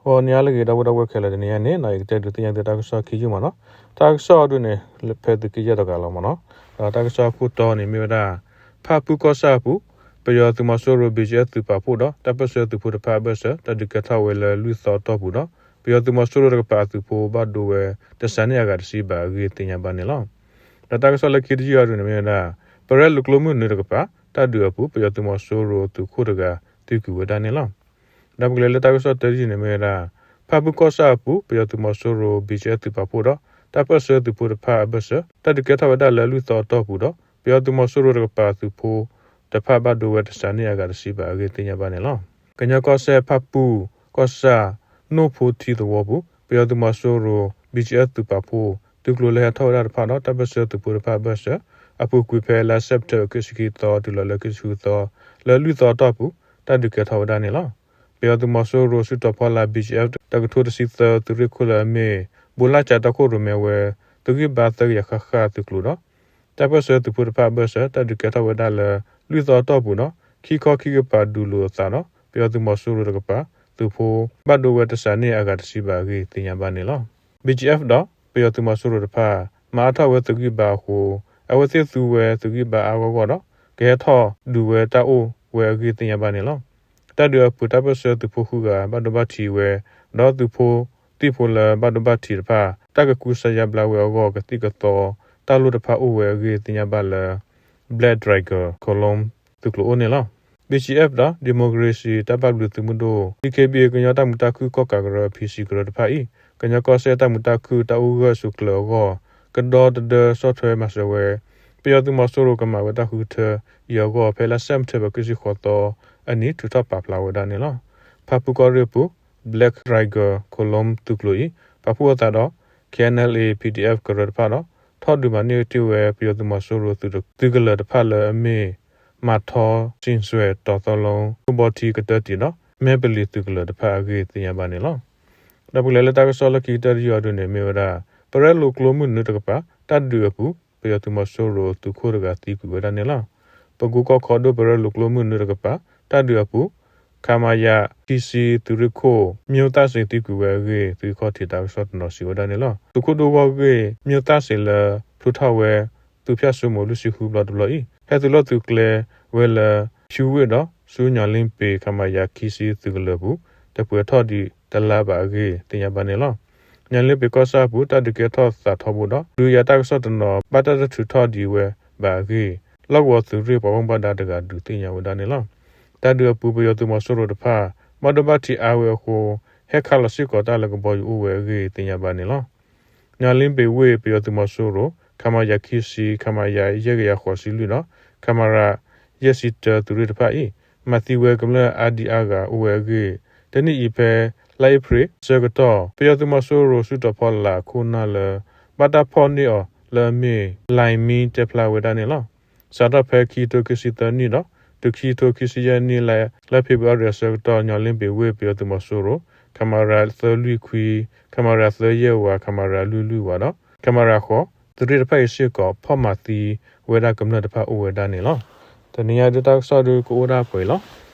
ဂီၤနံၤဟါလၢအဂ့ၤ ဒီပုၢ်ဝဲၢ်ခဲလၢာ်, တနံၤအံၤန့ၣ် ယကတဲဒုးသ့ၣ်ညါသုတၢ်ကစီၣ်ခံယုၢ်မ့ၢ်နီၤ. တၢ်ကစီၣ်အံၤဒုးန့ၣ် ဖဲသုးက့ယဲၢ်တဂၤလီၤမ့ၢ်နီၤ. ဒီးတၢ်ကစီၣ်အခိၣ်တီန့ၣ်မ့ၢ်ဝဲဒၣ် ဖၣ်ပူၣ်ကီၢ်ဆၣ်အပူၤ ပယီၤသုးမီၤစိရိၤ ဘီကၠံအၣ် သုးပာ်ဖှိၣ်ဒီး တၢ်ပၢၢ်ဆၢသုးဖိတဖၣ်အဘၢၣ်စၢၤ တၢ်ဒုးကဲထီၣ်ဝဲလၢလွံၢ်သီအတီၢ်ပူၤဒီး ပယီၤသုးမီၤစိရိၤတကပၤအသုးဖိဘၣ်ဒိဝဲ တစှၤန့ၢ်အဂၤတဆံဘၣ်အဂ့ၢ်သ့ၣ်ညါဘၣ်န့ၣ်လီၤ. ဒီးတၢ်ကစီၣ်လၢခံတယုၢ်အံၤဒုးန့ၣ်မ့ၢ်ဝဲဒၣ် ပရဲလိာ်ကျိမုၢ်နုာ်တကပၤ တၢ်ဒုးအပူၤ ပယီၤသုးမီၤစိရိၤသုးခိၣ်တဂၤသံကွံာ်ဝဲဒၣ်န့ၣ်လီၤ. ဒီးပကလဲၤလၢတၢ်ကစီၣ်တယုၢ်န့ၣ်မ့ၢ်ဝဲဒၣ် ဖၣ်ပူၣ်ကီၢ်ဆၣ်အပူၤ ပယီၤသုးမီၤစိရိၤ ဘီကၠံအၣ် သုးပာ်ဖှိၣ်ဒီး တၢ်ပၢၢ်ဆၢသုးဖိတဖၣ်အဘၢၣ်စၢၤ တၢ်ဒုးကဲထီၣ်ဝဲဒၣ်လၢလွံၢ်သီအတီၢ်ပူၤဒီး ပယီၤသုးမီၤစိရိၤတကပၤအသုးဖိတဖၣ်ဘၣ်ဒိဝဲတစှၤန့ၢ်အဂၤတဆံဘၣ်အဂ့ၢ်သ့ၣ်ညါဘၣ်န့ၣ်လီၤ. ကညီကီၢ်စဲၣ် ဖၣ်ပူၣ်ကီၢ်ဆၣ် နိၣ်ဖိထံသဝီပူၤ ပယီၤသုးမီၤစိရိၤ ဘီကၠံအၣ် သုးပာ်ဖှိၣ် သုးကျိၤလၢဟဲထီၣ်ဝဲဒၣ်တဖၣ်ဒီး တၢ်ပၢၢ်ဆၢသုးဖိတဖၣ်အဘၢၣ်စၢၤ အပူၤကွံာ်ဖဲလါစဲးပထ့ဘၢၣ် ခံဆံခံသီ တုၤလီၤလၢခံဆံဃုသီ လၢလွံၢ်သီအတီၢ်ပူၤ တၢ်ဒုးကဲထီၣ်ဝဲဒၣ်န့ၣ်လီၤ. ပယီၤသုးမီၤစိရိၤစုတီၤဖီလာ် ဘီကၠံအၣ် တကထိတဆံသၢ သုးရ့ၣ်ခိၣ်လၢအမ့ၢ် ဘိလၣ်ကၠါ တီခိၣ်ရိၣ်မဲဝဲ သုးဂံၢ်ဘါသၢကယၤဃၣ်ဃၣ်သုးကျိၤဒီး တၢ်ပၢၢ်ဆၢသုးဖိတဖၣ်အဘၢၣ်စၢၤ တၢ်ဒုးကဲထီၣ်ဝဲဒၣ်လၢ လွံၢ်သီအတီၢ်ပူၤဒီး ခံခီခံကပၤဒုးလိာ်အသးဒီး ပယီၤသုးမီၤစိရိၤတကပၤ သုးဖိဘၣ်ဒိဝဲတစှၤန့ၢ်အဂၤတဆံဘၣ်အဂ့ၢ်သ့ၣ်ညါဘၣ်န့ၣ်လီၤ. ဘီကၠံအၣ်ဒီး ပယီၤသုးမီၤစိရိၤတဖၣ် မၤအါထီၣ်ဝဲသုးဂံၢ်ဘါအဃိ အဝဲသ့ၣ်သူဝဲသုးဂံၢ်ဘါအါဂီၢ်ဂီၢ်ဒီး ကဟဲထီၣ်ဒုးဝဲတၢ်အိၣ်ဝဲအဂ့ၢ်သ့ၣ်ညါဘၣ်န့ၣ်လီၤ. တၢ်ဒုးအပူၤ တၢ်ပၢၢ်ဆၢသုးဖိဃုဂၤ ဘၣ်ဒိဘၣ်ထံးဝဲ ဒီးသုးဖိသံၣ်ဖိလၢဘၣ်ဒိဘၣ်ထံးတဖၣ် တၢ်ကကူစါယါဘျါဝဲအဂီၢ် ကသံၣ်ကသီတၢ်လိၣ်တဖၣ်အိၣ်ဝဲအဂ့ၢ်သ့ၣ်ညါဘၣ်လၢ Black Dragon Column သုးကျိၤအိၣ်န့ၣ်လီၤ. ဘီကၠံအၣ်ဒီး ဒံၣ်မိၣ်ကရ့ၣ်စံၣ်တၢ်ဘၣ်ဘျုးသုးမုၢ်ဒိၣ် ဒံၣ်ခ့ဘံၣ် ကညီတၢ်မုာ်တၢ်ခုၣ်ကီၣ်ကးကရၢ ဖံးစံးကရၢတဖၣ်အံၤ ကညီကီၢ်စဲၣ်တၢ်မုာ်တၢ်ခုၣ်တၢ်အိၣ်ဂၢၢ်ဆိးကျၢၤအဂီၢ် ကဒီတဒၢဆီၣ်ထွဲမၤစၢၤဝဲ ပယီၤသုးမီၤစိရိၤကမၤဝဲတၢ်ဃုထၢအံၤအဂီၢ် ဖဲလါစဲးပထ့ဘၢၣ် ခံဆံဃိးသီအနံၤ ထုးထီၣ်ပာ်ဖျါဝဲဒၣ်န့ၣ်လီၤ. ဖၣ်ပူၣ်ကီၢ်ရ့ၣ်အပူၤ Black Dragon Column သုးကျိၤအံၤ ပာ်ဖှိၣ်အသးဒီး KNLA PDF ကရၢတဖၣ်ဒီး ထီၣ်ဒုးမၤန့ၢ်တ့ၢ်ဝဲ ပယီၤသုးမီၤစိရိၤသုးကလၢၤတဖၣ်လၢအမ့ၢ် မၤထီ စံၣ်စွဲၣ် တီၤသီလီ ခိၣ်ဘီထံကတၢၢ်တံၢ်ဒီး မဲပလံၤသုးကလၢၤတဖၣ်အဂ့ၢ်သ့ၣ်ညါဘၣ်န့ၣ်လီၤ. ဒီးပကလဲၤလၢတၢ်ကစီၣ်လၢခံကတၢၢ်တယုၢ်အံၤဒုးန့ၣ်မ့ၢ်ဝဲဒၣ် ပရဲလိာ်ကျိမုၢ်နုာ်တကပၤ တၢ်ဒုးအပူၤ ပယီၤသုးမီၤစိရိၤသုးခိၣ်တဂၤသံကွံာ်ဝဲဒၣ်န့ၣ်လီၤ. ပကိကီၢ်ခီဒိၣ် ပရဲလိာ်ကျိမုၢ်နုာ်တကပၤ တၢ်ဒုးအပူၤ ခမရ ခံဆံ သုးရ့ၣ်ခိၣ် မျိၣ်သၣ်စ့ၤသံကွံာ်ဝဲအဂ့ၢ် သုးခီၣ်ထံးတၢ်ကစီၣ်တနီၤစံးဝဲဒၣ်န့ၣ်လီၤ. သုးခိၣ်ဒိၣ်ဂီၢ်ဂ့ၢ် မျိၣ်သၣ်စ့ၤလၢ ဖျိထီၣ်ဝဲ သုးဖၠၣ်စိမိၤလွံၢ်ဆံဃုဘျီတဘျီအံၤ ဟဲသုးလိာ်သုးကျဲၤဝဲလၢ ဖၠူဝ့ၣ်ဒီး ဆူညီၣ်လ့ပ့ၤ ခမရ ခံဆံ သုးကလၢၤပူၤ တပှဲၤထီၣ်ဒံးတလါဘၣ်အဂ့ၢ်သ့ၣ်ညါဘၣ်န့ၣ်လီၤ. ညီၣ်လ့ပ့ၤကီၢ်ဆၣ်အပူၤ တၢ်ဒုးကဲထီၣ်သးထီဘိဒီး ဒုးယၤတၢ်ကစီၣ်တနီၤ ဘၣ်တၢ်တထုးထီၣ်ဒံးဝဲဘၣ်အဂ့ၢ် လီၢ်ကဝီၤသုးရ့ၣ်ပှၤဘၣ်မူဘၣ်ဒါတဂၤဒုးသ့ၣ်ညါဝဲဒၣ်န့ၣ်လီၤ. တၢ်ဒုးအပူၤ ပယီၤသုးမီၤစိရိၤတဖၣ် ဘၣ်ဒိဘၣ်ထံးအါဝဲအဃိ ဟဲခးလီၤစ့ၢ်ကီးတၢ်လၢကဘီယူၤအိၣ်ဝဲအဂ့ၢ်သ့ၣ်ညါဘၣ်န့ၣ်လီၤ. ညီၣ်လ့ပ့ၤဝ့ၢ် ပယီၤသုးမီၤစိရိၤ ခမရ ခံဆံ ခမရ ယဲၢ်ကယၤဃိးဆံလွံၢ်ဒီး ခမရ ယဲၢ်ဆံတၢ သုးရ့ၣ်တဖၣ်အံၤ မၤသံဝဲကမျၢၢ်အါဒံအါဂၤအိၣ်ဝဲအဂ့ၢ် တနံၣ်အံၤဖဲ လါအ့ဖြ့ၣ်အဆၢကတီၢ် ပယီၤသုးမီၤစိရိၤစုတီၤဖီလာ်ခိၣ်နၢ်လၢ ဘၣ်တၢ်ဖီၣ်န့ၢ်အီၤလၢအမ့ၢ် လၢၢ်မံ တဲဖျါဝဲဒၣ်န့ၣ်လီၤ. စးထီၣ်ဖဲခံကထိခံဆံသၢနံၣ်ဒီး တုၤခံကထိခံဆံယဲၢ်နံၣ် လါဖ့ၤဘြူၤအါရံၤအဆၢကတီၢ် ညီၣ်လ့ပ့ၤဝ့ၢ် ပယီၤသုးမီၤစိရိၤ ခမရ သၢလွံၢ်ခွံ, ခမရ သၢယဲၢ်ဝး, ခမရ လွံၢ်လွံၢ်ဝးဒီး ခမရ ဃိး သုးရ့ၣ်တဖၣ်အံၤစ့ၢ်ကီး ဖီၣ်မၤသံဝဲဒၣ်ကမျၢၢ်တဖၣ်အိၣ်ဝဲဒၣ်န့ၣ်လီၤ. တနံၤအံၤဒုးတၢ်ကစီၣ်ဒုးကအိၣ်ဒၣ်ပှဲၤအံၤလီၤ.